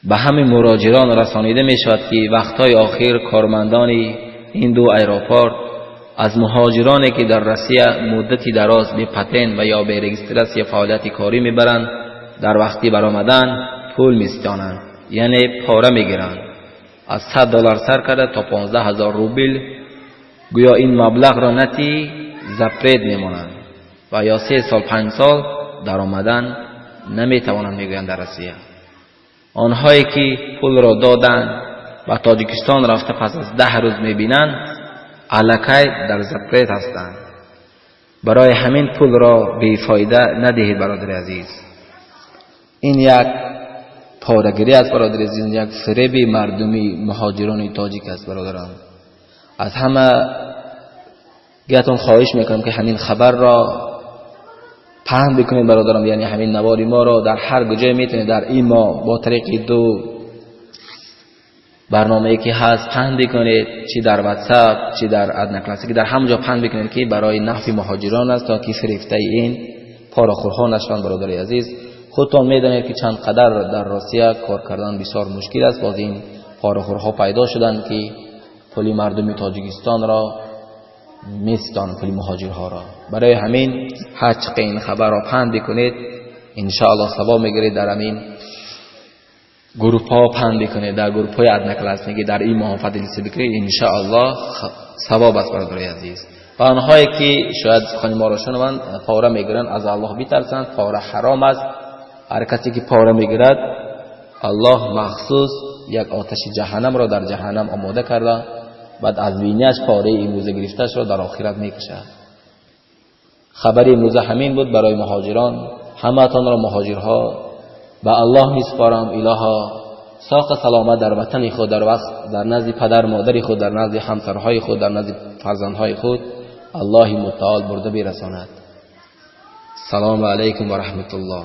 به همه مراجران رسانیده می شود که وقتهای آخر کارمندان این دو aeroport از مهاجرانی که در روسیه مدتی دراز به پتن و یا به регистрация فعالیت کاری میبرند، در وقتی برآمدن پول میستانند، یعنی پاره میگیرند. از 100 دلار سر کرده تا 15,000 روبل. گویا این مبلغ را نتی запрет میمانند و یا 3 سال 5 سال در آمدن نمیتوانند، میگویند در روسیه. آنهایی که پول را دادند و تاجیکستان رفته پس از 10 روز میبینند الکی در запрет هستند. برای همین پول را بیفایده ندهید برادر عزیز. این یک پاره‌گیری است برادر عزیز، یک فریب مردمی مهاجران تاجیک است برادران. از همه گیتون خواهش میکنم که همین خبر را پهن بکنید برادران، یعنی همین نواری ما را در هر کجای میتونید در این ما با طریق دو برنامه‌ای که هست پهن بکنید، چی در واتساپ چی در Одноклассники، در همونجا پهن بکنید که برای نفع مهاجران است تا که فریفته این پاره‌خورها نشوند. برادر عزیز، خودتان میدانید که چند قدر در روسیه کار کردن بسیار مشکل است. باز این پاره‌خورها پیدا شدند که پول مردم تاجیکستان را میستان، پول مهاجرها را. برای همین هر چقدر این خبر را پهن بکنید ان شاء الله ثواب میگیرید. در همین گروپ ها پهن بکنید، در گروپ های Одноклассники در این ماه поделиться بکنید، ان شاء الله ثواب است برادرای عزیز. و آنهایی که شاید سخن ما را شنوند پاره میگیرند، از الله بترسند، پاره حرام است. هر کسی که پاره میگیرد الله مخصوص یک آتش جهنم را در جهنم آماده کرده، بعد از بینیش پاره امروزه گرفته‌اش را در آخرت میکشد. خبر امروزه همین بود برای مهاجران. همه‌تان را مهاجرها به الله میسپارم. الها ساق سلامت در وطن خود، در وقت در نزد پدر مادر خود، در نزد همسرهای خود، در نزد فرزندهای خود الله متعال برده برساند. سلام علیکم و رحمت الله.